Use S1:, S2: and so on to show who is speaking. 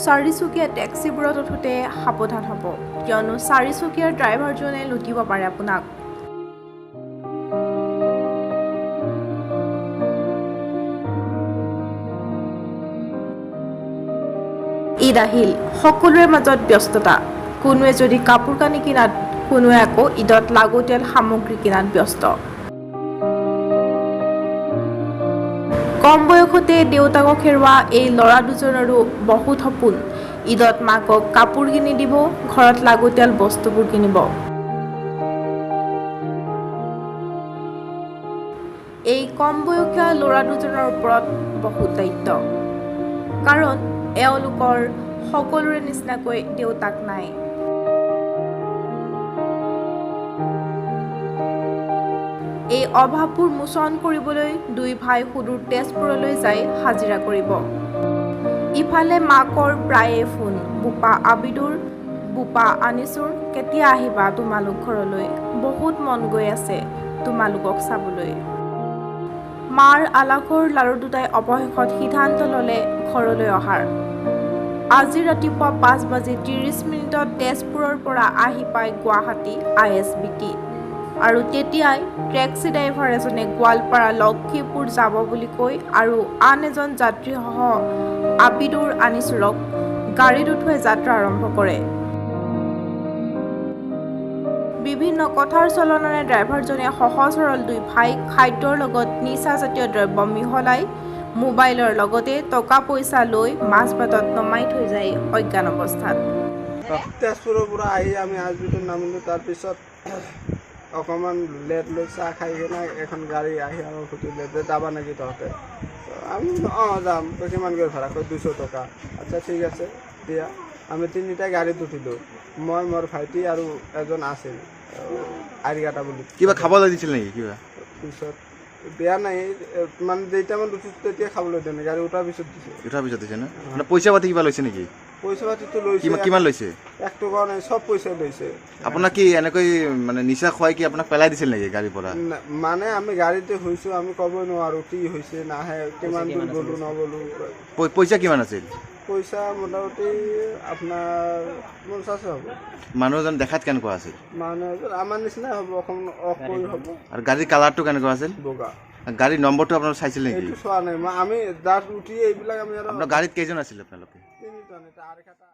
S1: চাৰিচকীয়া টেক্সিবোৰত উঠোঁতে সাৱধান হ'ব, কিয়নো চাৰিচকীয়াৰ ড্ৰাইভাৰজনে লুটিব পাৰে আপোনাক। ঈদ আহিল, সকলোৰে মাজত ব্যস্ততা। কোনোৱে যদি কাপোৰ কানি কিনাত, কোনোৱে আকৌ ঈদত লাগতিয়াল সামগ্ৰী কিনাত ব্যস্ত। কম বয়সতে দেউতাকক হেৰুওৱা এই ল'ৰা দুজনৰো বহুত সপোন। ঈদত মাকক কাপোৰ কিনি দিব, ঘৰত লাগতিয়াল বস্তুবোৰ কিনিব। এই কম বয়সীয়া ল'ৰা দুজনৰ ওপৰত বহুত দায়িত্ব, কাৰণ এওঁলোকৰ সকলোৰে নিচিনাকৈ দেউতাক নাই। এই অভাৱবোৰ মোচন কৰিবলৈ দুই ভাই সুদূৰ তেজপুৰলৈ যাই হাজিৰা কৰিব। ইফালে মাকৰ প্ৰায়ে ফোন, বোপা আবিদুৰ, বোপা আনিছুৰ, কেতিয়া আহিবা তোমালোক ঘৰলৈ? বহুত মন গৈ আছে তোমালোকক চাবলৈ। মাৰ আলাসৰ লাৰু দুটাই অৱশেষত সিদ্ধান্ত ল'লে ঘৰলৈ অহাৰ। আজি ৰাতিপুৱা 5:30 তেজপুৰৰ পৰা আহি পাই গুৱাহাটী ISBT। আৰু তেতিয়াই টেক্সি ড্ৰাইভাৰ এজনে গোৱালপাৰা লক্ষীপুৰ যাব বুলি কৈ আৰু আন এজন যাত্ৰীসহ আবিদুৰ আনিছুৰক গাড়ীত উঠুৱাই যাত্ৰা আৰম্ভ কৰে। বিভিন্ন কথাৰ চলনাৰে ড্ৰাইভাৰজনে সহজ সৰল দুই ভাইক খাদ্যৰ লগত নিচাজাতীয় দ্ৰব্য মিহলাই মোবাইলৰ লগতে টকা পইচা লৈ মাজবাটত নমাই থৈ যায় অজ্ঞান অৱস্থাত।
S2: তেজপুৰৰ পৰা আহি আমি আজবিটোত নামিলোঁ। তাৰপিছত অকণমান লেট লৈ চাহ খাই কিনে এখন গাড়ী আহি আমাক সুধিলে যে যাবা নেকি তহঁতে? আমি অঁ যাম। কিমানকৈ ভাড়া? কয় 200 টকা। আচ্ছা ঠিক আছে দিয়া। আমি তিনিটা গাড়ীত উঠিলোঁ, মই, মোৰ ভাইটি আৰু এজন আছিল আৰিকাটা বুলি।
S3: কিবা খাবলৈ দিছিল নেকি কিবা?
S2: পিছত দিয়া নাই, মানে যেইটামান উঠিছোঁ তেতিয়া খাবলৈ দিয়া নাই, গাড়ী উঠাৰ পিছত দিছে।
S3: উঠাৰ পিছত দিছে ন? মানে পইচা পাতি কিবা লৈছে নেকি?
S2: পইচা পাতিটো লৈছে।
S3: কিমান লৈছে?
S2: 1 টকাও নাই, চব পইচা লৈছে।
S3: আপোনাক কি এনেকৈ মানে নিচা খুৱাই কি আপোনাক পেলাই দিছিল নেকি গাড়ীৰ পৰা?
S2: মানে আমি গাড়ীতে হৈছোঁ, আমি ক'ব নোৱাৰোঁ কি হৈছে নাহে, কিমান দূৰ গ'লো নগ'লো।
S3: পইচা কিমান আছিল?
S2: পইচা মোটামুটি আপোনাৰ 50 হ'ব।
S3: মানুহজন দেখাত কেনেকুৱা আছিল?
S2: মানুহ এজন আমাৰ নিচিনাই হ'ব, অকণমান অফ কৰি হ'ব।
S3: আৰু গাড়ীৰ কালাৰটো কেনেকুৱা আছিল?
S2: বগা।
S3: গাড়ীৰ নম্বৰটো আপোনালোকে চাইছিল নেকি?
S2: এইটো চোৱা নাই, আমি জাষ্ট উঠি এইবিলাক আমি আৰু
S3: আপোনাৰ গাড়ীত কেইজন আছিল আপোনালোকে?
S2: তিনিজন। এটা আঢ়ৈটা।